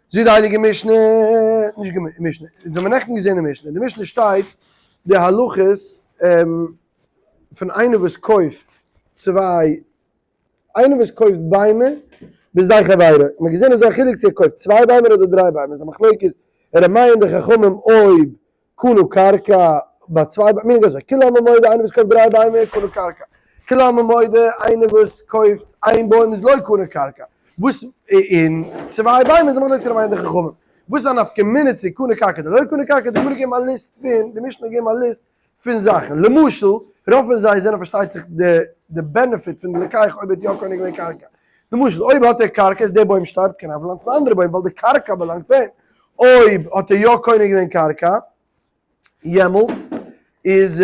זאגט די הייליגע משנה, נישט משנה, אונז האבן נעכטן געזען די משנה, אין די משנה שטייט די הלכות פון איינער וואס קויפט צוויי, איינער וואס קויפט ביימער בשדה חבירו, מען האט געזען אז דא א חילוק צו ער קויפט צוויי ביימער אדער דריי ביימער, ס'איז א מחלוקת ר' מאיר און די חכמים אויב קנו קרקע ביי צוויי ביימער, meaning אזוי, כולי עלמא מודה איינער וואס קויפט דריי ביימער קנו קרקע, כולי עלמא מודה איינער וואס קויפט איין בוים איז לא קנו קרקע, וואס און צוויי ביימער איז א מחלוקת ר' מאיר און די חכמים, וואס איז א נפקא מינה צו קנו קרקע אדער לא קנו קרקע, די גמרא געבן א list פון, די משנה געבן א list פון זאכן, למשל, רוב פון זיי זענען פארשטייט זיך די די benefit פון די לוקח אויב ער האט יא קונה געווען קרקע. למשל, אויב האט ער קרקע איז דער בוים שטארבט קען ער פלאנצן א אנדערע בוים ווייל די קרקע באלאנגט פאר אים. אויב האט ער יא קונה געווען קרקע יעמאלט איז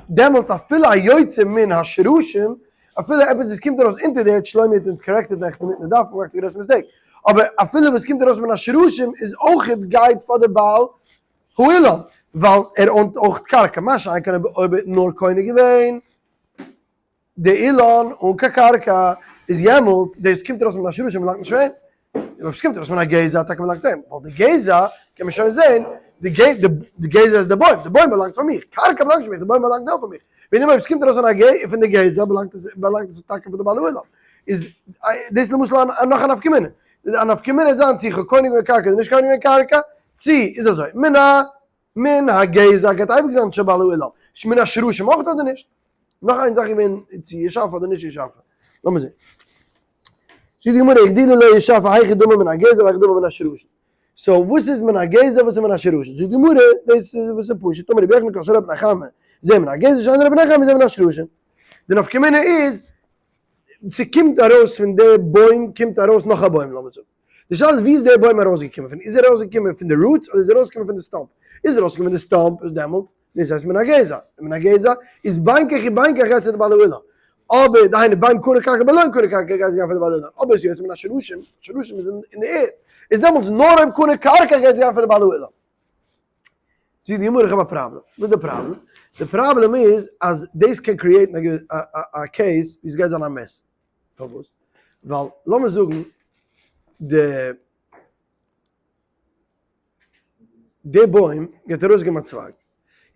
דעמאלטס אפילו א יוצא מן השרשים, אפילו עפעס וואס קומט ארויס אונטער די ערד, שלומי האט אונז corrected נעכטן אינמיטן די דף, געמאכט א גרויסע mistake, אבער אפילו וואס קומט ארויס מן השרשים איז אויכעט גייט פאר די בעל האילן, ווייל ער own ט אויך קרקע, מה שאין כן אויב ער האט נאר קונה געווען די אילן אן קיין קרקע, איז יעמאלט דאס קומט ארויס מן השרשים באלאנגט נישט פאר אים, אויב עס קומט ארויס מן הגזע טאקע באלאנגט אים, ווייל די גזע קען מען שוין זען, די גזע איז די בוים, די בוים באלאנגט פאר מיך, קרקע באלאנגט נישט פאר מיך, די בוים באלאנגט יא פאר מיך, ווען אימער אויב עס קומט ארויס פון די גזע באלאנגט עס טאקע פאר די בעל האילן, איז דאס למשל נאך א נפקא מינה, א נפקא מינה וועט זיין צו איך האב קונה געווען קרקע אדער נישט קונה געווען קרקע, צי איז אזוי, מן ה מן הגזע גייט אייביג זיין של בעל האילן, מן השרשים אויך אדער נישט? נאך איין זאך איז געווען צו ישפה אדער נישט ישפה, לאמיר זען. זאגט די גמרא הגדילו לו ישפה היכי דמי מן הגזע והיכי דמי מן השרשים. so וואס איז מן הגזע וואס איז מן השרשים? זאגט די גמרא דאס איז וואס איז פשוט, אמר רבי יוחנן כל שרואה פני חמה זה מן הגזע שאינו רואה פני חמה זה מן השרשים. די נפקא מינה איז ס'קומט ארויס פון די בוים קומט ארויס נאך א בוים לאמיר זאגן. די שאלה איז ווי איז דער בוים ארויסגעקומען פון? איז ער ארויסגעקומען פון די roots אדער איז ער ארויסגעקומען פון די stump? איז ער ארויסגעקומען פון די stump איז דעמאלטס דאס הייסט מן הגזע, און מן הגזע איז בין כך ובין כך גייט צו די בעל האילן. אבער דהיינו בין קנה קרקע בין לא קנה קרקע גייט עס גיין פאר די בעל האילן. אבער עס איז יוצא מן השרשים, שרשים איז אין די ערד, איז דעמאלטס נאר אויב קנה קרקע גייט עס גיין פאר די בעל האילן. זאגט די גמרא איך האב א פראבלעם. וואס איז די פראבלעם? די פראבלעם איז אז דאס קען create ן א case ווי עס גייט זיין א mess. פארוואס? ווייל לאמיר זאגן די די בוים גייט ארויסגעבן א צווייג,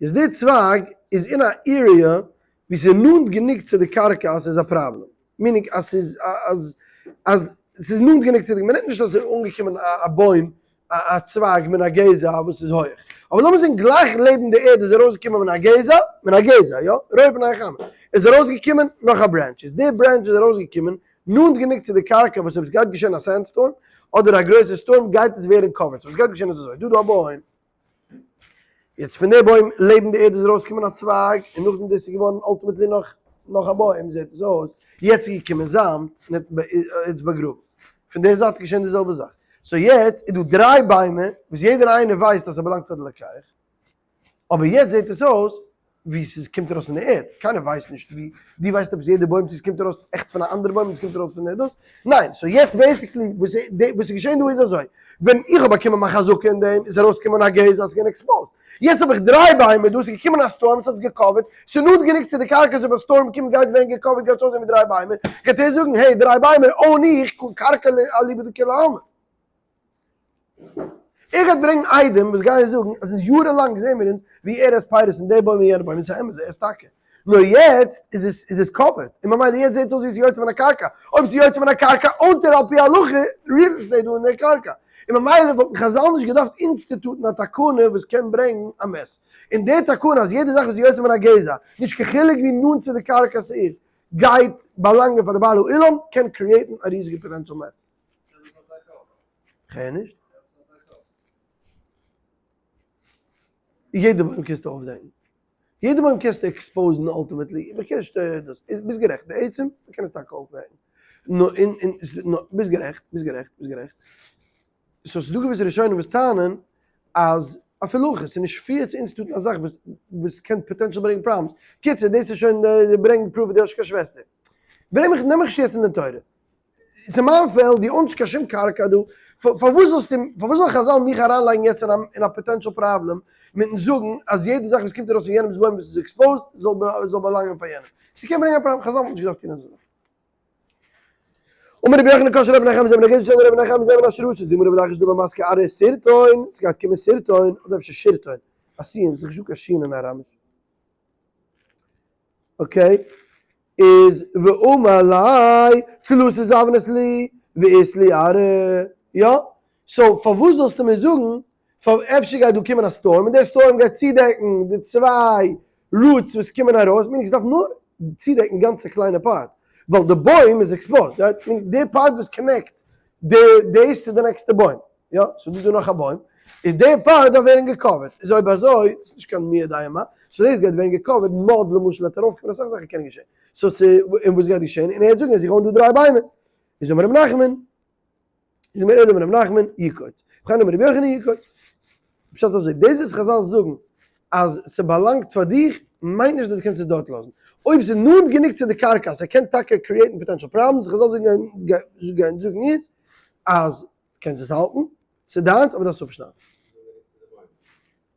איז די צווייג איז אין א area ווי ס'איז נאנט גענוג צו די קרקע אז ס'איז א פראבלעם, meaning אז ס'איז אז אז ס'איז נאנט גענוג צו די, מ'רעדט נישט אז ס'איז אנגעקומען א בוים א צווייג מן הגזע וואס איז הויעך, אבער לאמיר זאגן גלייך לעבן די ערד איז ארויסגעקומען מן הגזע, מן הגזע יא, רואה פני החמה, איז ארויסגעקומען נאך א branch, איז די branch איז ארויסגעקומען נאנט גענוג צו די קרקע וואס אויב עס גייט געשען א sandstorm אדער א גרויסע שטורם גייט עס ווערן covered, so וואס גייט געשען איז אזוי, דא דא א בוים, יעצט פון די בוים לעבן די ערד איז ארויסגעקומען א צווייג, און נאכדעם דאס איז געווארן ultimately נאך נאך א בוים זעט עס אויס, יעצט איז געקומען זאמד און האט עס באגראבן, פון די זייט איז געשען די זעלבע זאך, so יעצט איז דא דריי ביימער וואס יעדער איינער ווייסט אז ס'באלאנגט פאר די לוקח, אבער יעצט זעט עס אויס ווי ס'איז קומט ארויס פון די ערד, קיינער ווייסט נישט ווי, דו ווייסט עפעס יעדע בוים צו עס קומט ארויס עכט פון א אנדערע בוים אדער עס קומט ארויס פון די דאס, ניין, so יעצט basically וואס איז געשען דא איז אזוי, ווען איך האב באקומען מיין חזקה אין דעם איז ארויסגעקומען א גזע אז ס'איז געווען exposed, יעצט האב איך דריי ביימער דא, ס'איז געקומען א שטורם ס'האט עס גע cover ט, ס'איז נאנט גענוג צו די קרקע אז אויב א שטורם קומט גייט ווערן גע cover ט גייט עס אויסזען ווי דריי ביימער, גייט ער זאגן hey דריי ביימער own איך, קרקע אליבא דכולי עלמא. ער גייט ברענגן עדים וואס גייען זאגן אז אונז יארן לאנג זעהן מיר אונז ווי ער עסט פירות פון די בוים און יענע בוים און ס'איז אמת ער עסט טאקע נאר יעצט איז עס איז עס covered און ממילא יעצט זעהט עס אויס ווי עס איז יוצא מן הקרקע אויב עס איז יוצא מן הקרקע own ט ער על פי הלכה real estate דא אין די קרקע און ממילא וואלטן חזל נישט געדארפט institute ן א תקנה וואס קען ברענגן א mess און די תקנה אז יעדע זאך וואס איז יוצא מן הגזע נישט קיין חילוק ווי נאנט צו די קרקע ס'איז גייט באלאנגען פאר די בעל האילן קען create ן א ריזיגע potential mess. כ'הער נישט. יעדע בוים קענסטו אויפדעקן. יעדע בוים קענסטו expose ן ultimately. איך קען נישט דאס. ביסט גערעכט. בעצם מ'קען עס טאקע אויפדעקן. נאר אין אין נאר ביסט גערעכט. ביסט גערעכט. ביסט גערעכט. so ס'דא געוויסע ראשונים וואס טענה'ן אז אפילו הכי ס'איז נישט fair צו institute ן א זאך וואס וואס קען potential ברענגען problems. קיצור דאס איז שוין די ברענג proof דו האסט נישט קיין שוועסטער. ברענג מיך נעם מיך נישט יעצט אין די תורה. ס'איז מיין פעלד, דו own סט נישט קיין שום קרקע דא, פארוואס זאלסטו, פארוואס זאל חזל מיך אריינלייגן יעצט אין א potential פראבלעם מיטן זאגן אז יעדע זאך וואס קומט ארויס פון יענעמ'ס בוים וואס איז exposed זאל באלאנגען פאר יענעם? ס'קען ברענגען א פראבלעם, חזל וואלטן נישט געדארפט טון אזא זאך. אמר רבי יוחנן קשה רבי נחמן זעמען א גזע של רבי נחמן זעמען א שרשת די גמרא בדרך שדבר מסקה אריה סרטון, ס'גייט קומען סרטון, אדער אפשר שירטון, א סיען, ס'איז נישטא קיין שין אין אראמיש. okay, איז ואמר לי, תלתא זבנת לי, ואית לי ארעא, יא? so פארוואס זאלסטו מיר זאגן, פאר אפשר גייט דא קומען א storm, און דער storm גייט צודעקן די צוויי roots וואס קומען ארויס, meaning ס'דארף נאר צודעקן גאנץ א קליינע part, ווייל די בוים איז exposed, right? meaning די part וואס connect די דאס צו די נעקסטע בוים, יא? ס'איז דא דא נאך א בוים, איז די part דארף ווערן גע cover ט, איז אויב אזוי, ס'איז נישט קיין מי יודע מה, so דאס גייט ווערן גע cover ט, mud למשל וועט ארויפקומען, אסאך זאכן קענען געשען, so צו, און וואס גייט געשען? און ער וועט זאגן אז איך own דא דריי ביימער, איז אמר ר' נחמן, איז אמר אלא אמר ר' נחמן יקוץ, וכן אמר רבי יוחנן יקוץ. פשט אזוי, דאס וואס חזל זאגן אז ס'באלאנגט פאר דיך, מיינט נישט אז דו קענסט עס דארט לאזן. אויב ס'איז נאנט גענוג צו די קרקע אז ס'קען טאקע create ן potential problems, חזל זאגן גייען זאגן איז אז קענסט עס האלטן, ס'איז דיינס אבער דארפסט אפשניידן.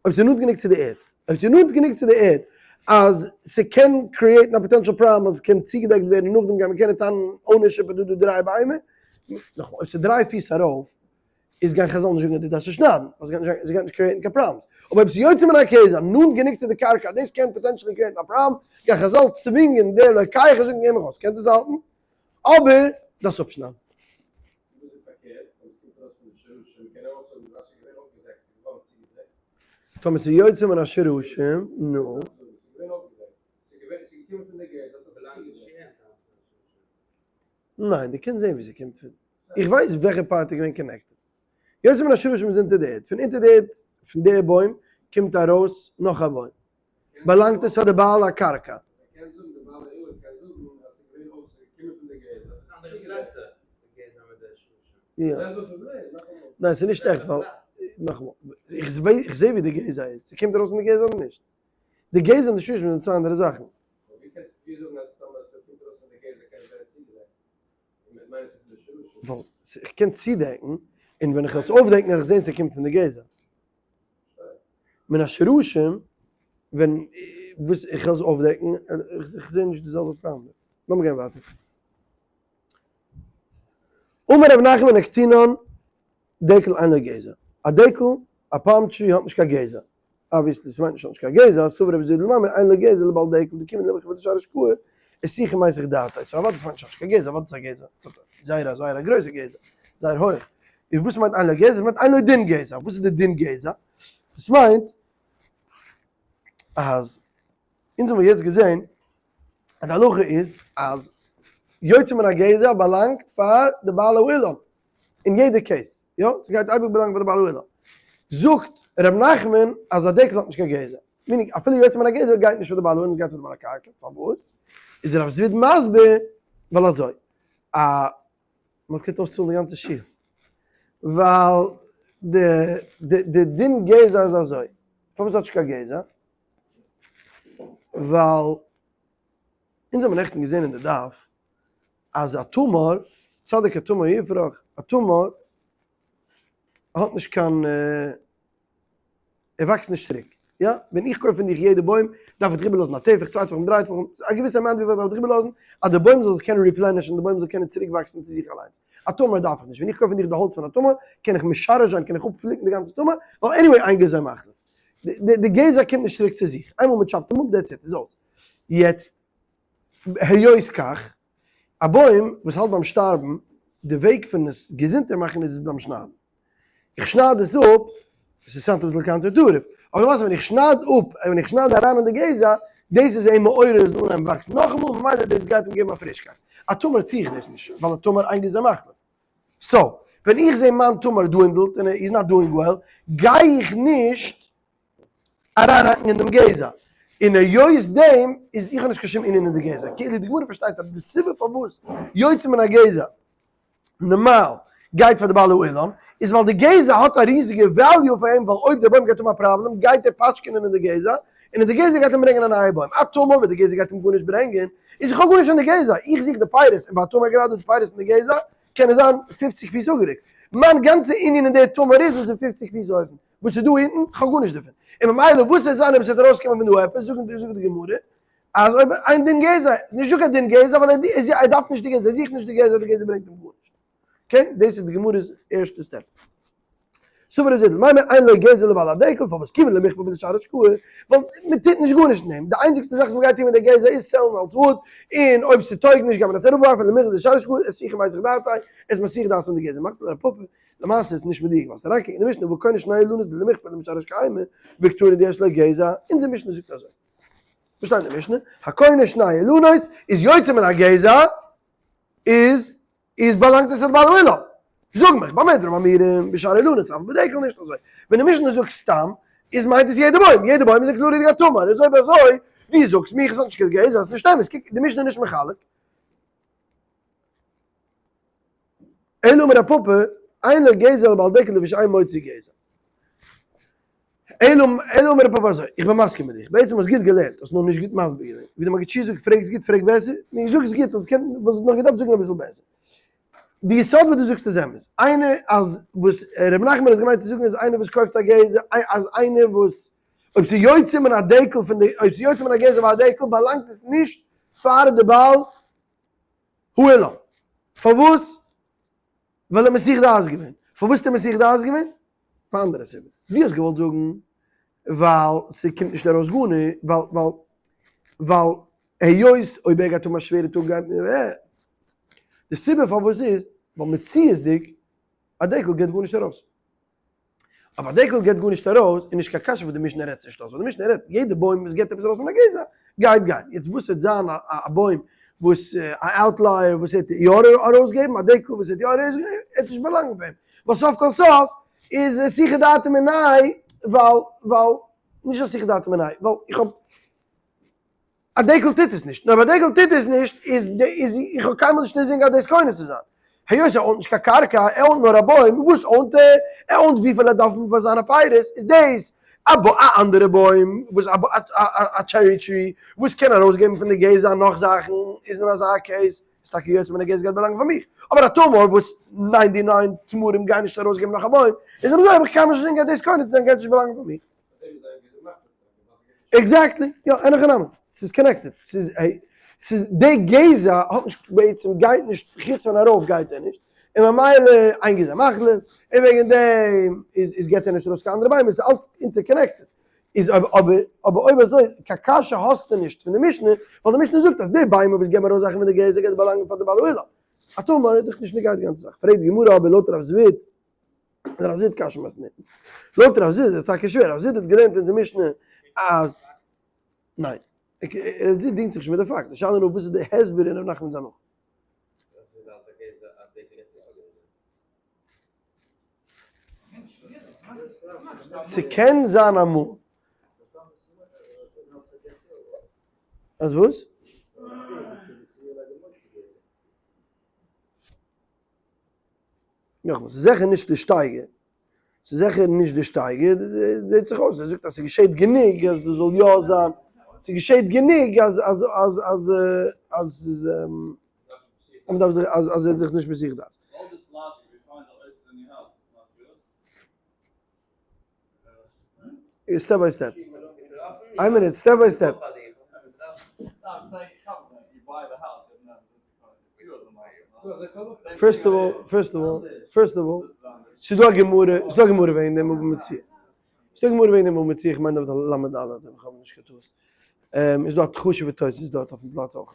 אויב ס'איז נאנט גענוג צו די ערד. אויב ס'איז נאנט גענוג צו די ערד אז ס'קען create ן א potential problem אז ס'קען צוגעדעקט ווערן און נאכדעם גייט מען קענען טענה'ן ownership אז דא איז דא דריי ביימער. נאכאמאל, אויב ס'איז דריי פיס ארויף איז גייען חזל נישט זאגן אז דו דארפסט עס שניידן, ווייל ס'גייט נישט create ן קיין problems. אבער אויב ס'איז יוצא מן הגזע, נאנט גענוג צו די קרקע אז דאס קען potentially create ן א פראבלעם, גייען חזל צווינגען די לוקח און זאגן גיי מיך אויס, קענסט עס האלטן, אבער דארפסט אפשניידן. וואס איז פארקערט? אויב עס קומט ארויס פון די שרשים קען ער אויך זאגן אז ס'איז געווען אויפגעדעקט, ס'איז געווארן צוגעדעקט. טאמער ס'איז יוצא מן השרשים, נו. ס'איז געווען אויפגעדעקט, ס'איז געקומען פון די גזע, ס'האט זיך צוגעדעקט. ניין, דו קענסט זען ווי ס'קומט פון. איך ווייס וועלכע part איז געווען connected. יוצא מן השרשים איז אונטער די ערד. פון אונטער די ערד, פון די בוים, קומט ארויס נאך א בוים. באלאנגט עס פאר די בעל הקרקע. יא. ניין ס'איז נישט עכט ווייל, נאכאמאל, איך זעה ווי די גזע איז, ס'קומט ארויס פון די גזע אדער נישט? די גזע און די שרשים זענען צוויי אנדערע זאכן. ווייל איך קען צודעקן, און ווען איך וועל עס אויפדעקן וועל איך זען ס'קומט פון די גזע. מן השרשים, ווען וואס איך וועל עס אויפדעקן, איך זע נישט די זעלבע פראבלעם. לאמיר גיין ווייטער. אמר רב נחמן נקטינן דקל אינו גזע. א דקל, א palm tree האט נישט קיין גזע. obviously ס'מיינט נישט האט נישט קיין גזע, סבר רבי זביד למימר אין לו גזע לבעל דקל דכיון דמחוי דשרש קאי, אסוחי מיסח דעתיה. so אוודאי ס'מיינט נישט האט נישט קיין גזע, אוודאי ס'איז א גזע. ס'האט זייער א זייער א גרויסע גזע. זייער הויך. און וואס מיינט אין לו גזע? ס'מיינט אין לו דין גזע. וואס איז די דין גזע? דאס מיינט אז אונז האבן יעצט געזען אז די הלכה איז אז יוצא מן הגזע באלאנגט פאר די בעל האילן אין יעדע case, יא, ס'גייט אייביג באלאנגען פאר די בעל האילן. זאגט ר' נחמן אז א דקל האט נישט קיין גזע, meaning אפילו יוצא מן הגזע גייט נישט פאר די בעל האילן עס גייט פאר די בעל הקרקע, פארוואס? איז רב זביד מסביר ווייל אזוי, א מען האט געקענט אויסצאלן די גאנצע שול, ווייל די די דין גזע איז אזוי, פארוואס האט נישט קיין גזע? ווייל אונז האבן נעכטן געזען אין די דף אז א תמר, צדיק כתמר יפרח, א תמר האט נישט קיין, ער וואקסט נישט צוריק, יא? ווען איך קויף פון דיך יעדע בוים, דארף איך דיך איבערלאזן א טפח, צוויי טפחים, דריי טפחים, א געוויסע amount וויפיל איך דארף דיך איבערלאזן, אז די בוים זאל זיך קענען replenish ן, די בוים זאל קענען צוריק וואקסן צו זיך אליינס. א תמר דארף איך נישט, ווען איך קויף פון דיך די האלץ פון א תמר, קען איך משרש זיין, קען איך אפפליקן די גאנצע תמר, ווייל anyway אין גזע מחליף. די גזע קומט נישט צוריק צו זיך, איינמאל מען chop ט אים אפ, that's it, איז אויס. יעצט, היות כך, א בוים וואס האלט ביים שטארבן, די וועג פון עס געזונטער מאכן איז עס ביים שניידן. איך שנייד עס אפ, עס איז sound אביסל counter-intuitive, אבער למעשה ווען איך שנייד אפ, ווען איך שנייד אריין אין די גזע, דאס איז אים מעורר עס זאל אנהייבן וואקסן נאכאמאל, ממילא דאס גייט אים געבן א פרישקייט. א תמר טו איך דאס נישט, ווייל א תמר אין גזע מחליף. so, ווען איך זע מיין תמר dwindled און ער איז not doing well, גיי איך נישט אריינהאקן אין דעם גזע, און היות דעם איז איך האב נישט קיין שום ענין אין די גזע, כאילו די גמרא פארשטייט אז די סיבה פארוואס יוצא מן הגזע נארמאל גייט פאר די בעל האילן, איז ווייל די גזע האט א ריזיגע value פאר אים, ווייל אויב דער בוים גייט האבן א פראבלעם גייט ער פאטשקענען אין די גזע, און די גזע גייט אים ברענגען א נייע בוים, א תמר וואס די גזע גייט אים גארנישט ברענגען, איז איך האב גארנישט פון די גזע, איך זוך די פירות, און ביי א תמר גראדע די פירות אין די גזע קענען זיין פופציג פיס אפגערוקט, מיין גאנצע ענין אין די תמר איז וואס איז פופציג פיס אויבן. וואס איז דא אונטן? כ'האב גארנישט דערפון. און ממילא וואס וועט זיין אויב עס וועט ארויסקומען פון דא עפעס? זאגט די גמרא אז אויב אין דין גזע, איז נישטא קיין דין גזע ווייל ער דארף נישט די גזע, ער זוכט נישט די גזע, די גזע ברענגט אים גארנישט. okay? דאס איז די גמרא'ס ערשטע step. סבר ר' זידל, מימר אין לו גזע לבעל הדקל, פארוואס כיון למיכפר בלשאר השקעה? ווייל מען טוט נישט גארנישט אין דעם, די איינציגסטע זאך וואס מען גייט טון מיט די גזע איז sell ן אלס wood, און אויב ס'טויג נישט גייט מען עס אראפווארפן, למיכפר בלשאר השקעה, איז היכי מסיח דעתיה, איז מסיח דעת פון די גזע. מתקיף לה רב פפא, למעשה איז נישט מדויק, ווייל ס'אריינקוקן אין די משנה והא קונה שני אילנות דלמיכפר למשאר השקעה אימא, וקתני דיש לו גזע, אונזער משנה זאגט אזוי. וואס שטייט אין די משנה? הקונה שני אילנות איז יוצא מן הגזע, איז איז באלאנגט עס פאר די בעל האילן. זאג מיך, במה דברים אמורים, בשאר אילנות, אבל בדקל נישט אזוי. ווען די משנה זאגט סתם, איז מיינט עס יעדע בוים, יעדע בוים איז א כללי'דיגע תמר, איז אויב אזוי, דו זאגסט מיך עס האט נישט קיין גזע, עס איז נישט אמת, קוק, די משנה איז נישט מחלק. אלא אמר רב פפא, אין לו גזע אלא בעל דקל לפי שאין מוציא גזע. אלא אלא אמר רב פפא אזוי, איך בין מסכים מיט דיך, בעצם האסט גוט געלערנט, האסט נאר נישט גוט מסביר געווען, ווי די מגיד שיעור זאגט פרעגסט גוט פרעג בעסער, נו זאגסט גוט, האסט געקענט, וואלסט נאך געדארפט זאגן אביסל בעסער. די יסוד וואס דו זאגסט איז אמת, איינער אז וואס ר' נחמן האט געמיינט צו זאגן איז איינער וואס קויפט א גזע, אז איינער וואס אויב ס'איז יוצא מן הדקל פון די, אויב ס'איז יוצא מן הגזע והדקל באלאנגט עס נישט פאר די בעל האילן. פארוואס? ווייל ער מסיח דעת געווען. פארוואס האט ער מסיח דעת געווען? פאר אנדערע סיבה. דו האסט געוואלט זאגן ווייל ס'קומט נישט ארויס גארנישט, ווייל ווייל ווייל היות אויב ער גייט האבן א שווערע טאג גייט מען די סיבה פארוואס איז ווייל מציאות'דיג א דקל געבט גארנישט ארויס. אבער א דקל געבט גארנישט ארויס איז נישט קיין קשיא וואס די משנה רעדט נישט אויס, ווייל די משנה רעדט יעדע בוים וואס געבט עפעס ארויס פון א גזע גייט גיין, יעצט וואס וועט זיין א בוים וואס א outlier וואס וועט יא ארויסגעבן, א דקל וואס וועט יא ארויסגעבן, וועט נישט באלאנגען פאר אים, ווייל סוף כל סוף איז היסח דעתו מיניה, ווייל ווייל נישט היסח דעתו מיניה, ווייל איך האב. א דקל טוט עס נישט, נאר אויב א דקל טוט עס נישט איז איז איך האב קיינמאל נישט אינזין געהאט דאס קונה צו זיין, היות ער own ט נישט קיין קרקע, ער own ט נאר א בוים, וואס own ט ער? ער own ט וויפיל ער דארף פאר זיינע פירות, איז דאס א א אנדערע בוים וואס א א cherry tree וואס קען ארויסגעבן פון די גזע נאך זאכן, איז אין אזא case איז טאקע יוצא מן הגזע גייט באלאנגען פאר מיך, אבער א תמר וואס ninety nine תמרים גייען נישט ארויסגעבן נאך א בוים, איז אזוי האב איך קיינמאל נישט אינזין געהאט דאס קונה צו זיין גייט נישט באלאנגען פאר מיך. Exactly, יא, אין הכי נמי, ס'איז connected, ס'איז ס'איז די גזע האט נישט בעצם גייט נישט חוץ פון ארויף גייט ער נישט, און ממילא אין גזע מחליף, און וועגן דעם איז איז געט ער נישט ארויס קיין אנדערע ביימער, ס'איז אלץ interconnected, איז אבער אבער אבער אויב אזוי קיין קשיא האסטו נישט פון די משנה, ווייל די משנה זאגט אז די ביימער וואס געבן ארויס זאכן פון די גזע גייט באלאנגען פאר די בעל האילן, א תמר איז דאך נישט נוגע די גאנצע זאך, פרעגט די גמרא אבער לויט רב זביד רב זביד קשיא מתניתין. לויט רב זביד איז טאקע שווער, רב זביד האט געלערנט אונזער משנה אז ניין, רב זביד דינגט זיך נישט מיט די פאקט, די שאלה איז נאר וואס איז די הסבר אין ר' נחמנ'ס הלכה. ס'קען זיין אמאל. אז וואס? נאכאמאל, ס'איז זיכער נישט די שטייגער, ס'איז זיכער נישט די שטייגער, זעט זיך אויס, ער זאגט אז ס'געשעט גענוג אז דאס זאל יא זיין, ס'געשעט גענוג אז אז אז אז אז ס'איז אז מ'דארף זיך אז אז ער האט זיך נישט מסיח דעת. Step by step. איין מינוט, step by step. First of all, first of all, first of all, ס'איז דא א גמרא, ס'איז דא א גמרא וועגן דעם בבא מציעא. ס'איז דא א גמרא וועגן דעם בבא מציעא, איך מיין דארט ל' ד', אויב איך האב נישט קיין טעות. איז דא א חשוב'ע תוס' דארט אויפן פלאץ אויך.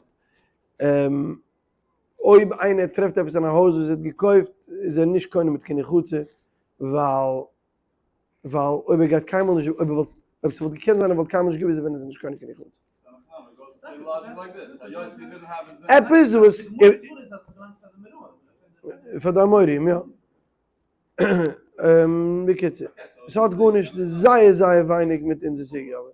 אויב איינער טרעפט עפעס אין א הויז וואס ער האט געקויפט, איז ער נישט קונה מיט קני חצר, ווייל ווייל אויב ער גייט קיינמאל נישט, אויב ער וואלט, אויב ס'וואלט געקענט זיין ער וואלט קיינמאל נישט געוואוסט ווען ער איז נישט קונה קני חצר. עפעס וואס פאר די אמוראים יא. בקיצור, ס'האט גארנישט, זייער זייער ווייניג מיט אונזער סוגיא אבער.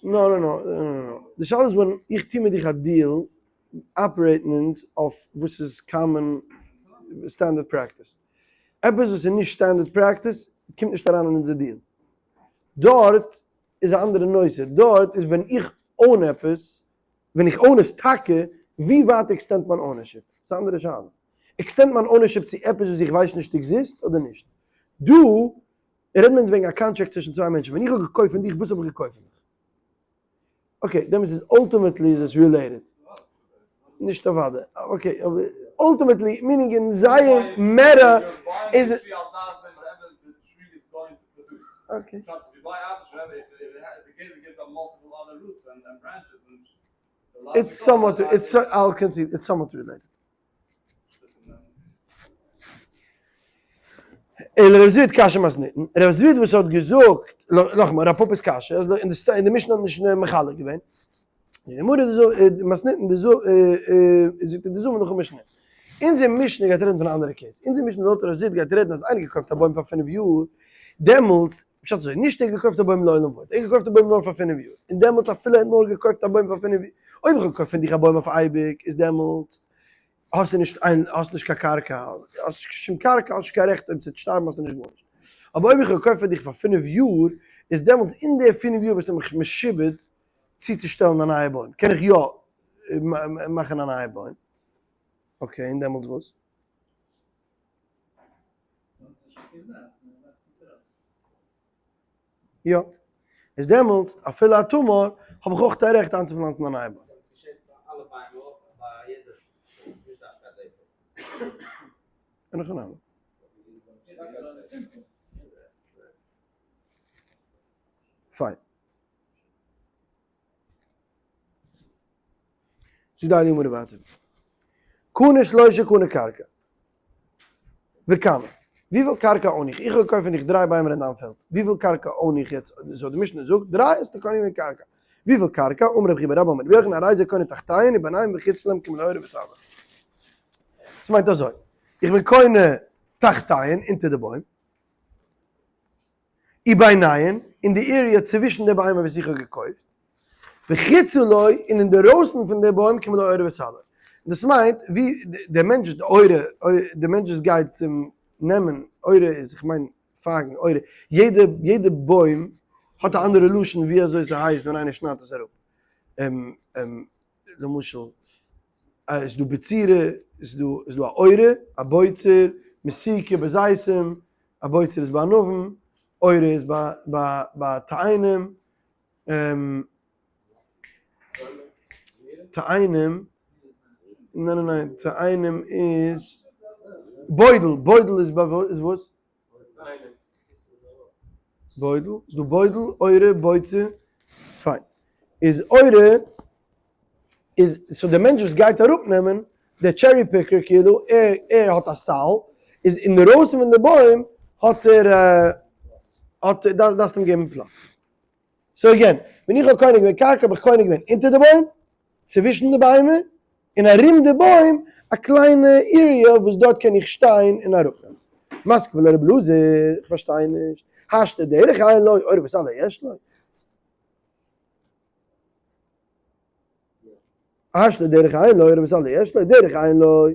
No no no no no. די שאלה איז ווען איך טוה מיט דיך א deal operate ן אונז אויף וואס איז common standard practice. עפעס וואס איז נישט standard practice קומט נישט אריין אין אונזער deal. דארט איז א אנדערע נושא, דארט איז ווען איך own עפעס, ווען איך own עס טאקע, ווי ווייט extend מיין ownership? ס'איז א אנדערע שאלה. extend מיין ownership צו עפעס וואס איך ווייס נישט exist אדער נישט? דא רעדט מען וועגן א contract צווישן צוויי מענטשן, ווען איך האב געקויפט פון דיך, וואס האב איך געקויפט פון דיך? okay, דעמאלטס איז ultimately איז עס related. נישט אוודאי. okay, אבער ultimately, meaning אין זייער מערא איז. okay. It's somewhat, it's, I'll concede, it's somewhat related. אלא רב זביד קשיא מתניתין, רב זביד וואס האט געזאגט, נאכאמאל, רב פפא'ס קשיא, אז אין די משנה האט נישט מחלק געווען, די גמרא מתניתין די זאגט די זאמען נאכן משנה. אונזער משנה גייט רעדן פון א אנדערע case, אונזער משנה לויט רב זביד גייט רעדן אז איינער געקויפט א בוים פאר פינף יאר, דעמאלטס, פשט אזוי, נישט ער האט געקויפט א בוים לעולם ועד, ער האט געקויפט א בוים נאר פאר פינף יאר, און דעמאלטס אפילו ער האט נאר געקויפט א בוים פאר פינף יאר, אויב איך האב געקויפט פון דיך א בוים אויף אייביג, איז דעמאלטס האסטו נישט איין, האסט נישט קיין קרקע, האסט נישט קיין שום קרקע, האסט נישט קיין רעכט אויב ס'וועט שטארבן האסטו נישט גארנישט. אבער אויב איך האב געקויפט פאר דיך פאר פינף יאר, איז דעמאלטס אין די פינף יאר ביסטו מיך משועבד צוצושטעלן א נייע בוים, קען איך יא מאכן א נייע בוים. okay, און דעמאלטס וואס? יא. איז דעמאלטס אפילו א תמר האב איך אויך א רעכט איינצופלאנצן א נייע בוים. אין הכי נמי. פיין. זאגט די הייליגע גמרא ווייטער. קנה שלושה קנה קרקע. וכמה? וויפיל קרקע own איך? איך האב געקויפט פון דיך דריי ביימער אין דיין פעלד. וויפיל קרקע own איך יעצט? so די משנה זאגט דריי האסטו קונה געווען קרקע. וויפיל קרקע? אמר רבי חייא בר אבא אמר רבי יוחנן הרי זה קונה תחתיהן וביניהן וחוצה להם כמלא עורה וסלע. דאס מיינט אזוי, איך בין קונה תחתיהן אונטער די בוים, וביניהן, אין די area צווישן די ביימער וואס איך האב געקויפט, וחוצה לו, און אינדערויסן פון די בוים כמלא עורה וסלע. דאס מיינט, ווי דער מענטש, די עורה, דער מענטש וואס גייט נעמען, עורה איז, איך מיין פייגן, עורה, יעדע, יעדע בוים האט א אנדערע לשון ווי אזוי ס'הייסט ווען איינער שניידט עס אראפ. למשל, איז דא בצירה, איז דא, איז דא א עורה, א בוצר, מסיקה בזיתים, א בוצר איז ביי ענבים, עורה איז ביי ביי ביי תאנים, תאנים, ניין ניין ניין, תאנים איז בוידל, בוידל איז ביי איז וואס? בוידל, איז דא בוידל, עורה, בוצר, פיין. איז עורה איז so דער מענטש וואס גייט אראפ נעמען, דער cherry picker כאילו, ער ער האט א סל, איז אינדערויסן פון די בוים האט ער האט ער דארפסט אים געבן פלאץ. so again, ווען איך האב קונה געווען קרקע האב איך קונה געווען אונטער די בוים, צווישן די ביימער, און ארום די בוים א קליינע area וואס דארט קען איך שטיין און אראפנעמען. מתקיף לה רבי אלעזר, איך פארשטיי נישט, השתא דרך אין לו, עורה וסלע יש לו. השתא דרך אין לו, עורה וסלע יש לו, דרך אין לו.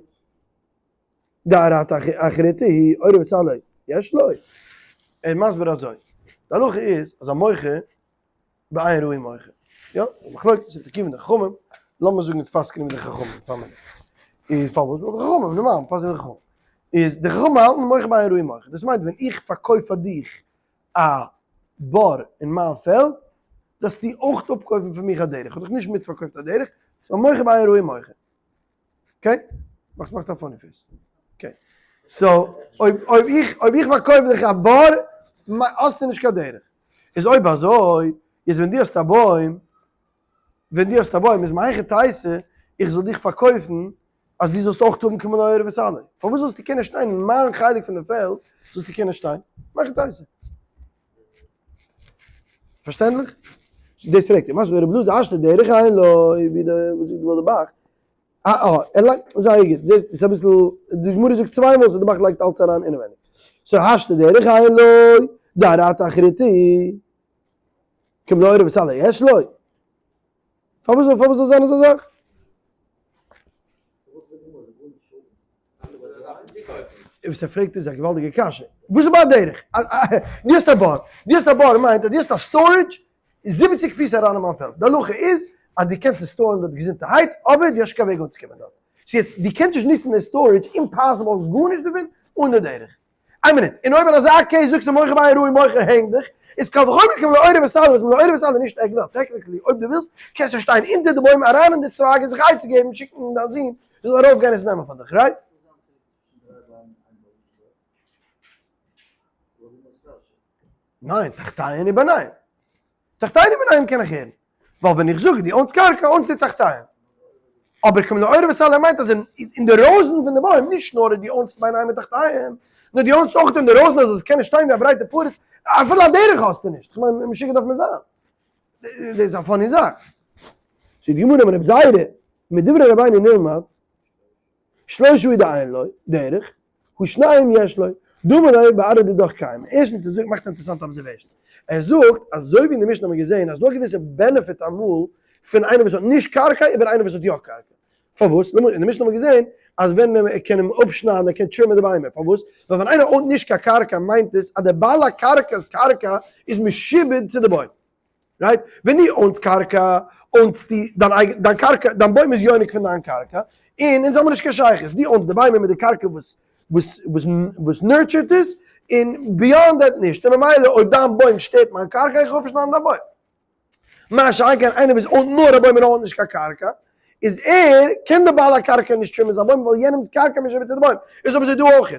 דארעתא אחריתא היא, עורה וסלע יש לו. ער איז מסביר אזוי, די הלכה איז אז א מוכר בעין ראוי מוכר. יא, מחלוקת רבי עקיבא און די חכמים, לאמיר זאגן אונז פסק'נען ווי די חכמים פאר מינוט. איז פארוואס? ווייל די חכמים, נארמאל, פסק'נען ווי די חכמים. איז די חכמים האלטן מוכר בעין ראוי מוכר. דאס מיינט ווען איך פארקויף פאר דיך א בור אין מיין פעלד, דארפסטו אויך אפקויפן פון מיך א דרך. איך האב דיך נישט מיטפארקויפט א דרך, ס'איז מוכר בעין ראוי מוכר. okay? מאכסט מאכסט א funny face. Okay. So, אויב אויב איך אויב איך פארקויף דיך א בור, האסטו נישט קיין דרך. איז אויב אזוי, איז ווען דו האסט א בוים, ווען דו האסט א בוים איז מהיכי תיתי איך זאל דיך פארקויפן אז דו זאלסט אויך האבן כמלא עורה וסלע. פארוואס זאלסטו קענען שטיין אין מיין חלק פון די פעלד זאלסטו קענען שטיין? מהיכי תיתי. פארשטענדליך? דאס פרעגט ער, מתקיף לה רבי אלעזר השתא דרך אין לו, ווי די וואס זאגט די ב"ח, אה אה, ער לייגט, זייער גוט, זעסט, עס איז אביסל, די גמרא זאגט צוויי מאל so די ב"ח לייגט אלץ אריין אינעווייניג. so השתא דרך אין לו, דארעתא אחריתי, כמלא עורה וסלע יש לו. פארוואס זאל פארוואס זאל זיין אזא זאך? וואס ער פרעגט איז א געוואלדיגע קשיא. וואס איז ביי דרך? דו האסט א בור, דו האסט א בור מיינט אז דו האסט א storage 70 פיס אריין אין מיין פעלד, די הלכה איז אז דו קענסט עס store ן דארט געזונטערהייט אבער דו האסט נישט קיין וועג אנצוקומען דארט, so יעצט דו קענסט נישט נוצן די storage, impossible, האסט גארנישט דערפון אן די דרך. איין מינוט, און אויב אין אזא case זאגסטו מוכר בעין ראיה מוכר הענג דיך, איז קל וחומר כמלא עורה וסלע וואס מלא עורה וסלע נישט עק וועלט, technically אויב דו ווילסט קענסטו שטיין אונטער די בוים אריין אין די צווייג און זיך עצה געבן שיקן דיין זון זאל ארויף גיין עס נעמען פאר דיך, right? ניין, תחתיהן וביניהן. תחתיהן וביניהן קען איך הערן. ווייל ווען איך זאג דו own סט קרקע own סטו תחתיהן. אבער כמלא עורה וסלע מיינט אז אין די רויזן פון די בוים, נישט נאר דו own סט ביניהם און תחתיהן, נאר דו own סט אויך אין די רויזן אז עס קען נישט שטיין ווי א ברייטע פריץ, אפילו א דרך האסטו נישט. כ'מיין משוגע דארף מען זיין. דאס איז א funny זאך. זאגט די גמרא אמר רבי זירא, מדברי רבינו נלמד, שלושה הוא דאין לו, דרך, הא שניים יש לו, דאמר ליה בארעא דידך קיימא. ערשטנס ער זאגט מאכט א אינטערעסאנטע observation. ער זאגט אזוי ווי אין די משנה האט מען געזען אז דא א געוויסע benefit אמאל פון איינער וואס האט נישט קרקע איבער איינער וואס האט יא קרקע. פארוואס? למשל אין די משנה האט מען געזען אז ווען ער קען אים אפשניידן ער קען trim ען די ביימער. פארוואס? ווייל ווען איינער own ט נישט קיין קרקע מיינט עס אז דער בעל הקרקע'ס קרקע איז משועבד צו די בוים. right? ווען דו own סט קרקע, own סטו דיין אייגענע, דיין קרקע, דיין בוים איז יונק פון דיין קרקע, און אונז האבן נישט קיין שייכות, דו own סט די ביימער מיט די קרקע וואס וואס וואס וואס nurture ט עס, און beyond that נישט, און ממילא אויב דיין בוים שטערט מיין קרקע, איך אפשניידן דיין בוים. מה שאין כן איינער וואס own ט נאר א בוים און own ט נישט קיין קרקע, איז ער, קען דער בעל הקרקע נישט trim ען זיין בוים ווייל יענעמ'ס קרקע משועבד צו די בוים. איז אבער אזוי דא אויך.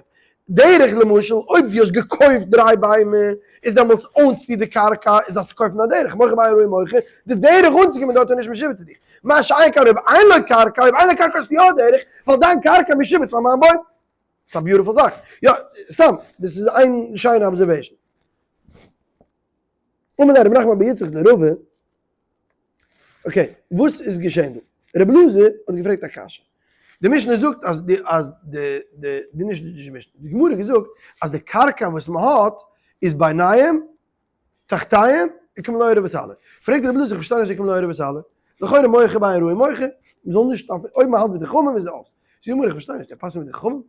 דרך למשל אויב דו האסט געקויפט דריי ביימער איז דעמאלטס own סטו די קרקע איז דארפסטו קויפן א דרך, מוכר בעין רואה מוכר, די דרך אנצוקומען דארט איז נישט משועבד צו דיך. מה שאין כן אויב אין לו קרקע, אויב אין לו קרקע האסטו יא דרך, ווייל דיין קרקע משועבד פאר מיין בוים. ס'איז א beautiful זאך. יא, סתם, דאס איז איין שיינע observation. אמר ליה רב נחמן בר יצחק לרבא, okay, וואס איז געשען דא? רבי אלעזר האט געפרעגט א קשיא. די משנה זאגט אז די אז די די די נישט די משנה, די גמרא האט געזאגט אז די קרקע וואס מען האט איז ביניהם, תחתיהם, וכמלא עורה וסלע. פרעגט רבי אלעזר איך פארשטיי נישט די כמלא עורה וסלע. לכאורה מוכר בעין ראיה מוכר, מען זאל נישט אויב מען האלט ווי די חכמים איז אויס. זאגט די גמרא איך פארשטיי נישט, ער פסק'נט ווי די חכמים?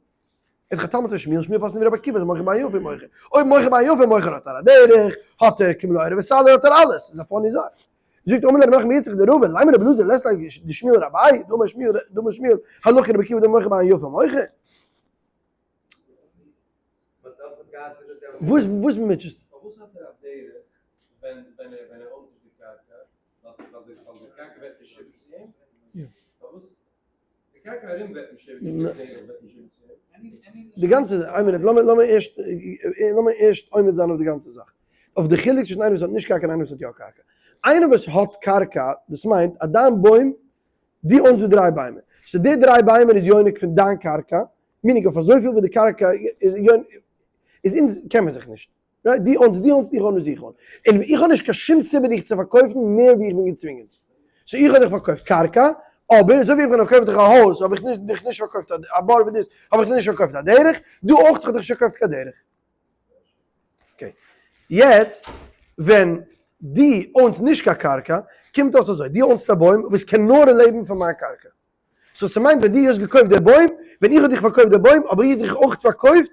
ער האט גע'תלמוד פון שמואל, שמואל פסק'נט ווי רבי עקיבא, איז מוכר בעין יפה מוכר. אויב מוכר בעין יפה מוכר האט ער א דרך, האט ער כמלא עורה וסלע האט ער אלעס, איז א funny זאך. זאגט אמר ליה רב נחמן בר יצחק לרבא, לימא רבי אלעזר לית ליה דשמואל רביה, דאמר שמואל דאמר שמואל הלכה רבי עקיבא דאמר מוכר בעין יפה מוכר. וואס וואס מוטשעסטו? פארוואס האט ער א דרך ווען ווען ער own ט נישט די קרקע? ווייל די קרקע ווערט משועבד צו אים? פארוואס די גאנצע, איין מינוט, לאמיר לאמיר ערשט, לאמיר ערשט עומד זיין אויף די גאנצע זאך. אויף די חילוק צווישן איינער וואס האט נישט קרקע און איינער וואס האט יא קרקע. איינער וואס האט קרקע, דאס מיינט אז דיין בוים, דו own סט דא דריי ביימער. so די דריי ביימער איז יונק פון דיין קרקע, meaning אויף אזויפיל ווי די קרקע איז יונק, איז אונז קען מען זיך נישט. right, דו own סט, דו own סט, איך own וואס איך own. און איך האב נישט קיין שום סיבה דיך צו פארקויפן מער ווי איך בין געצווינגען צו. so איך האב דיך פארקויפט קרקע, אבער אזוי ווי איך בין פארקויפט דיך א הויז האב איך נישט דיך נישט פארקויפט א בור ווי דאס, האב איך דיך נישט פארקויפט א דרך, דא אויך האב איך דיך נישט פארקויפט קיין דרך. okay. יעצט ווען דו own סט נישט קיין קרקע, קומט אויס אזוי, דו own סט א בוים וואס קען נאר לעבן פון מיין קרקע. so ס'מיינט ווען דו האסט געקויפט די בוים, ווען איך האב דיך פארקויפט די בוים, האב איך דיך אויך פארקויפט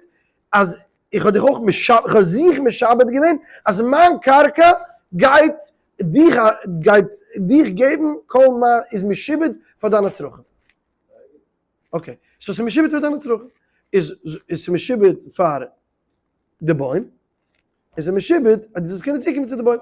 אז איך האב דיך אויך משעבד, איך האב זיך משעבד געווען אז מיין קרקע גייט דיך גייט דיך געבן כל מה איז משועבד פאר דיינע צרכים. okay, so ס'משועבד פאר דיינע צרכים. איז איז ס'משועבד פאר די בוים, איז ער משועבד אז דו זאלסט קענען צוקומען צו די בוים.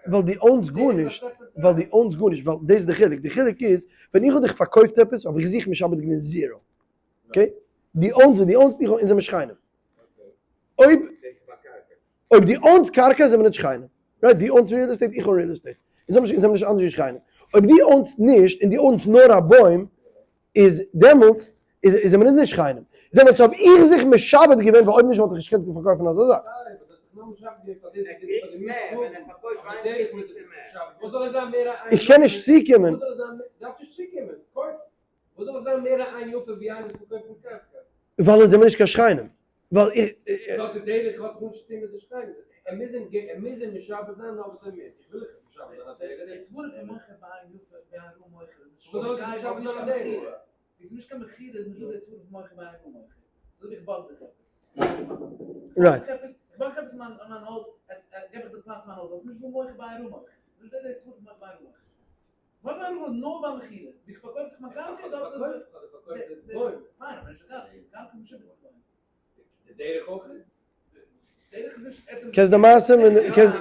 ווייל דו own סט גארנישט, ווייל דו own סט גארנישט, ווייל דאס איז די חילוק, די חילוק איז, ווען איך האב דיך פארקויפט עפעס האב איך זיך משעבד געווען zero, okay? דו own סט ווען דו own סט, איך own, אונז זעמיר שכנים. אויב אויב דו own סט קרקע זעמיר נישט שכנים, right? דו own סט real estate, איך own real estate, אונז זעמיר נישט אנדערש ווי שכנים. אויב דו own סט נישט און דו own סט נאר א בוים, איז דעמאלטס איז איז מען נישט שכנים. דעמאלטס האב איך זיך משעבד געווען ווייל אויב נישט וואלט איך נישט געקענט פארקויפן אזא זאך. איך קען נישט צוקומען. ווייל אונז זעמיר נישט קיין שכנים. ווייל איך. Right. קענסט די מעשה מיט די קענסט.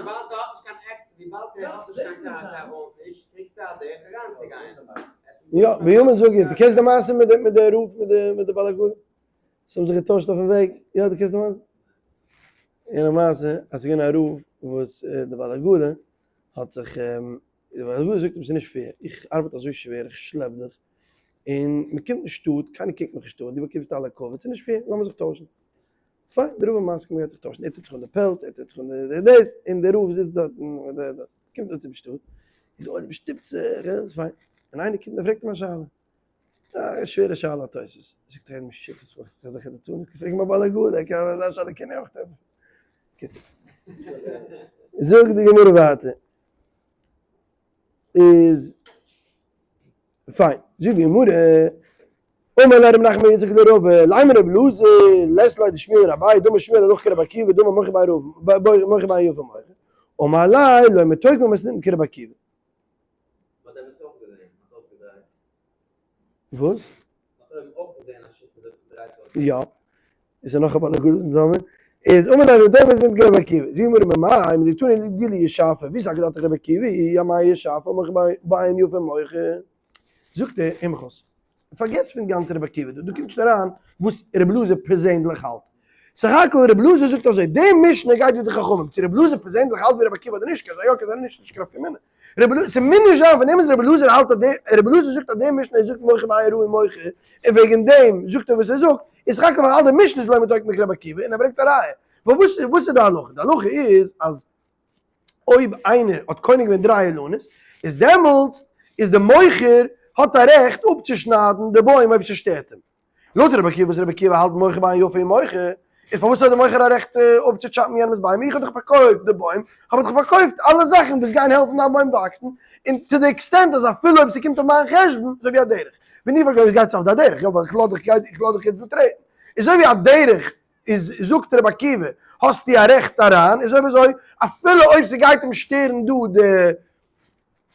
יא, ביומען זאג איך, דו קענסט די מעשה מיט די מיט די רב מיט די מיט די בעל עגלה? זיי האבן זיך געטוישט אויפן וועג, יא דו קענסט די מעשה? יענע מעשה אז ס'איז געווען א רב וואס די בעל עגלה האט זיך די בעל עגלה זאגט אים ס'איז נישט fair, איך ארבעט אזוי שווער, איך שלעפ דיך, און מ'קומט אין שטאט, קיינער קוקט מיך נישט אן, דו באקומסט אלע כבוד, ס'איז נישט fair, לאמיר זיך טוישן. פיין, דער רב איז מסכים מ'גייט זיך טוישן, ער טוט זיך אן די פעלץ, ער טוט זיך אן די דאס, און דער רב זיצט דארטן מיט די דאס, קומט אן צום שטאט, און די עולם שטופט זיך, און פיין, און איינער קומט און פרעגט אים א שאלה, א שווערע שאלה א תוספות, זאגט ער אים, shit, וואס מאכסטו זיך אזעלכע ליצנות, פרעג מיין בעל עגלה, ער קען אזא שאלה קען ער אויך ענטפערן. קיצור, זאגט די גמרא ווייטער, איז פיין, זאגט די גמרא, אמר ליה רב נחמן בר יצחק לרבא, לימא רבי אלעזר, לית ליה דשמואל לרביה, דאמר שמואל הלכה כרבי עקיבא, דאמר מוכר בעין רב, מוכר בעין יפה מוכר, אמר ליה, לא מתוקמא מתניתין כרבי עקיבא. וואס? יא. איז ער נאך א בעל עגלה אין זאמען? איז אמר ליה דער וואס נעמט רבי עקיבא, זאגט די גמרא ממאי מדתני גילי ישפה, ווי זאגט דארט רבי עקיבא, אמאי ישפה מוכר בעין יפה מוכר? זאגט ער, הער מיך אויס, פארגעס פון גאנץ רבי עקיבא דא, דא קומט נישט אריין וואס רבי אלעזר פערזענדליך האלט, סך הכל רבי אלעזר זאגט אזוי, די משנה גייט ווי די חכמים, צו רבי אלעזר פערזענדליך האלט ווי רבי עקיבא אדער נישט, קען זיין יא קען זיין נישט, נישט קיין נפקא מינה. רבי אלעזר, ס'מוז נישט זיין פון דעם אז רבי אלעזר האלט אז די, רבי אלעזר זאגט אז די משנה זאגט מוכר בעין רעה מוכר, און וועגן דעם זאגט ער וואס ער זאגט, איז סך הכל ווייל אלע משנה'ס איז לא מתוקן כרבי עקיבא, און ער ברענגט א ראיה. ווייל וואס איז וואס איז די הלכה? די הלכה איז אז אויב איינער האט קונה געווען דריי אילנות, איז דעמאלטס איז די מוכר האט א רעכט אפצושניידן די בוים אויב ס'שטערט אים. לויט רבי עקיבא וואס רבי עקיבא האלט מוכר בעין יפה הוא מוכר, איז פארוואס האט דער מוכר א רעכט אפצוטשאפן יענעמס ביימער, איך האב דאך פארקויפט די בוים, האב איך דאך פארקויפט אלע זאכן וואס גייען העלפן דיין בוים וואקסן, און to the extent אז אפילו אויב ס'קומט אויף מיין חשבון, אזוי ווי א דרך, ווען איך פארקויף גייט עס אויף די דרך, יא ווייל איך לאז דיך איך לאז דיך יעצט דא טרעטן, איז אזוי ווי א דרך איז זאגט רבי עקיבא האסטו א רעכט אריין, איז אויב אזוי אפילו אויב ס'גייט אים שטערן דא די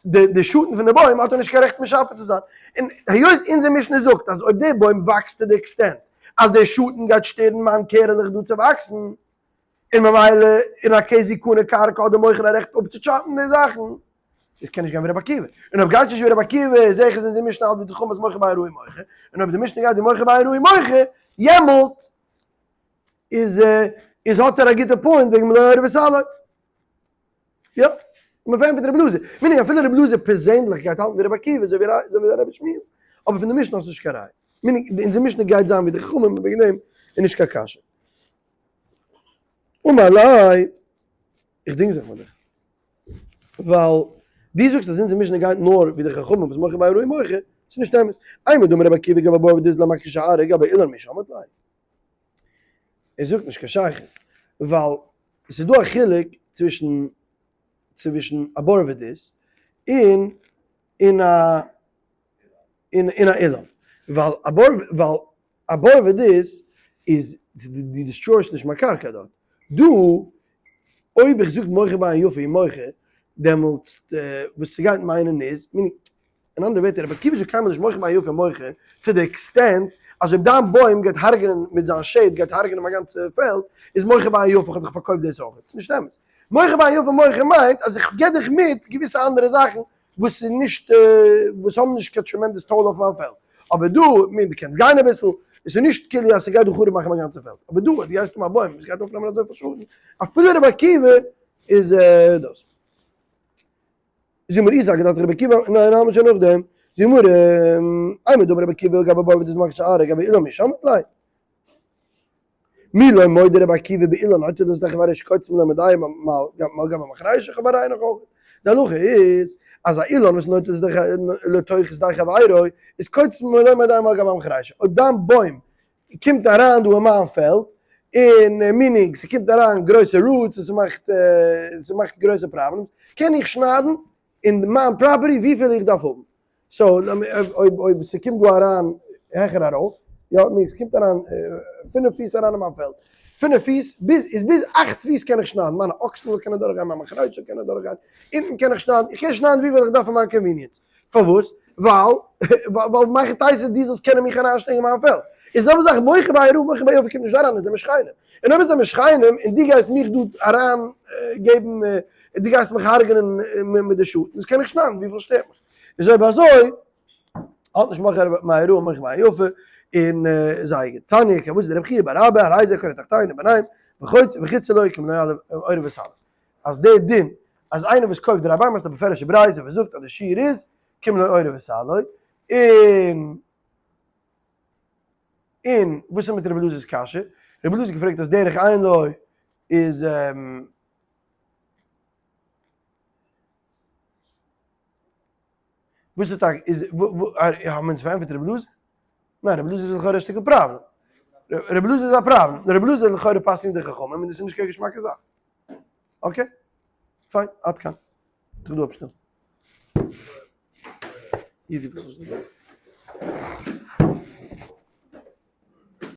די די שאטן פון די בוים האט ער נישט קיין רעכט משפה צו זיין, און היות אונזער משנה זאגט אז אויב די בוים וואקסט to the extent אז די שאטן גייט שטערן מיין קערעלעך דא צו וואקסן, און ממילא אין א case ווי קנה קרקע האט די מוכר א רעכט אפצוטשאפן די זאכן, איך קען נישט גיין ווי רבי עקיבא, און אויב גייט נישט ווי רבי עקיבא זעה איך אז אונזער משנה האלט ווי די חכמים אז מוכר בעין רעה מוכר, און אויב די משנה גייט ווי מוכר בעין רעה מוכר, יעמאלט איז איז האט ער א גוטע point וועגן מלא עורב וסלו. יא, מען פארענטפערט רבי אלעזר. meaning אפילו רבי אלעזר פערזענליך גייט האלטן ווי רבי עקיבא אזוי ווי אזוי ווי רבי שמואל. אבער פון די משנה האסטו נישט קיין ראיה. meaning אונזער משנה גייט זיין ווי די חכמים און וועגן דעם איז נישט קיין קשיא. אמר ליה, איך דינג זיך מיט דיך. ווייל דו זאגסט אז אונזער משנה גייט נאר ווי די חכמים וואס מוכר בעין רעה מוכר. ס'איז נישט אמת. אימר דאמר רבי עקיבא גבי בור ודיז לא מקשה שערה גבי אילן מי שמעת ליה. ער זאגט נישט קיין שייכות, ווייל עס איז דא א חילוק צווישן צווישן א בור ודיז און און א און און א אילן, ווייל א בור ווייל א בור ודיז איז דו destroy סט נישט מיין קרקע דארט, דא אויב איך זאג מוכר בעין יפה הוא מוכר דעמאלטס וואס ס'גייט מיינען איז, אין אנדערע ווערטער, רבי עקיבא זאגט קיינמאל נישט מוכר בעין יפה מוכר, to the extent אז אויב דיין בוים גייט הרג'נען מיט זיין shade גייט הרג'נען מיין גאנצע פעלד, איז מוכר בעין יפה, איך האב דיך פארקויפט דאס אויך. ס'איז נישט אמת. מוכר בעין יפה מוכר מיינט אז איך גיב דיך מיט געוויסע אנדערע זאכן וואס איז נישט וואס האבן נישט קיין tremendous toll אויף מיין פעלד. אבער דא, מין דו קענסט גיין אביסל, עס איז נישט כאילו אז ס'גייט דא חרוב מאכן מיין גאנצע פעלד. אבער דא, דו גייסט האבן א בוים וואס גייט אויפנעמען אזויפיל שאדן, אפילו רבי עקיבא איז דאס. זאג מיר איז אגדת רבי עקיבא, ניין האלט מען שוין נאכדעם, זאג מיר אימר דאמר רבי עקיבא גבי בור ודיז מקשה שערה גבי אילן מי שמעת ליה. מי לא מודה רבי עקיבא באילן נוטה לשדה חברו שקוצץ מלא מדי מעל גבי מחרישה איך האב א ראיה נאך אויך. די הלכה איז אז א אילן וואס נוטה לתוך שדה חברו איז קוצץ מלא מדי מעל גבי מחרישה אויב דיין בוים קומט אריין דא אין מיין פעלד, און meaning ס'קומט אריין גרויסע roots און ס'מאכט ס'מאכט גרויסע problems, קען איך שניידן אין מיין property וויפיל איך דארף האבן. so אויב אויב ס'קומט דא אריין. העכער ארויף, יא, מיר עס קומט אריין פינף פיס אריין אין מיין פעלד, פינף פיס ביז איז ביז אכט פיס קען איך שניידן, מיינע אקסן זאל קענען דורכגיין, מיין מחרייט זאל קענען דורכגיין, אונטן קען איך שניידן, איך קען שניידן וויפיל איך דארף פאר מיין convenience, פארוואס? ווייל ווייל מהיכי תיתי דו זאלסט קענען מיך אריינשטעקן אין מיין פעלד. איז זעלבע זאך מוכר ביה הוראה מוכר ביה יפה קומט נישט אריין אונז זעמיר שכנים. און אויב אונז זעמיר שכנים און דו גייסט מיך דא אריין געבן דו גייסט מיך הרג'נען מיט די שאטנס קען איך שניידן וויפיל שטערט מיך. איז אויב אזוי האט נישט מוכר ביה הוראה מוכר ביה יפה און זייער גוט. תניא כוותיה דרבי חייא בר אבא הרי זה קורה תחתונים ביניהם וחצי לו כמלא עורב וסלו. אז די דין אז איינער וואס קויפט די רבי'ן מאכט א בפירוש'ע ברייתא וואס זאגט אז די שיעור איז כמלא עורב וסלו, און און וואס איז מיט רבי אלעזר'ס קשיא? רבי אלעזר האט געפרעגט אז דרך אין לו איז וואס איז טאקע איז האבן אונז פארענטפערט רבי אלעזר? ניין רבי אלעזר איז לכאורה א שטיקל פראבלעם. רבי אלעזר איז א פראבלעם. רבי אלעזר איז לכאורה פסק'נט די חכמים און דאס איז נישט קיין געשמאקע זאך. okay, פיין, עד כאן. זיך דא אפשטעלן.